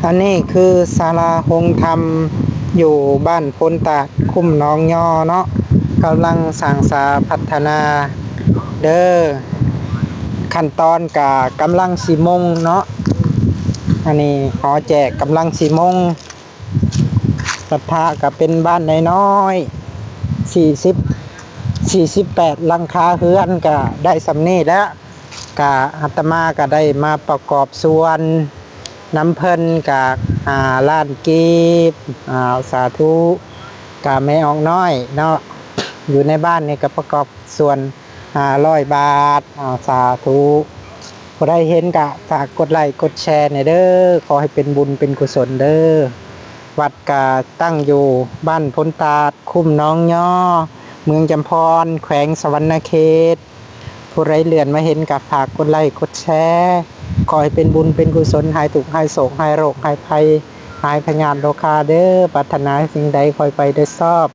ອັນນີ້ຄືສາລາໂຮງທຳຢູ່ບ້ານໂພນຕາດ ຄຸ້ມໜອງຍໍເນາະ, ກຳລັງສ້າງສາພັດທະນາເດີ. ຂັ້ນຕອນກະກຳລັງຊິມຸງເນາະ, ອັນນີ້ຫໍແຈກກຳລັງຊິມຸງ. ວັດທະກະເປັນບ້ານນ້ອຍໆ ສີ່ສິບ ສີ່ສິບແປດຫຼັງຄາເຮືອນກະໄດ້ສ່ຳນີ້ແຫຼະ. ກະອາດຕະມາກະໄດ້ມາປະກອບສ່ວນນຳເພິ່ນກະ ຫ້າລ້ານກີບ. ອາ ສາທຸ. ກະແມ່ອອກນ້ອຍເນາະ ຢູ່ໃນບ້ານນີ້ກະປະກອບສ່ວນ ຫ້າຮ້ອຍບາດ. ອາ ສາທຸ. ຜູ້ໃດເຫັນກະຝາກກົດໄລ້ກົດແຊແດ່ເດີ, ຂໍໃຫ້ເປັນບຸນເປັນກຸສົນເດີ. ວັດກະຕັ້ງຢູ່ບ້ານໂພນຕາດ ຄຸ້ມໜອງຍໍ ເມືອງຈຳພອນ ແຂວງສະຫວັນນະເຂດ. ຜູ້ໃດເລື່ອນມາເຫັນກະຝາກກົດໄລ້ກົດແຊ. ຂໍໃຫ້ເປັນບຸນເປັນກຸສົນ, ຫາຍທຸກຫາຍໂສກ ຫາຍໂລກຫາຍໄພ ຫາຍພະຍາດໂລຄາເດີ. ປາດຖະໜາສິ່ງໃດຂໍໃຫ້ໄປໂດຍຊອບ.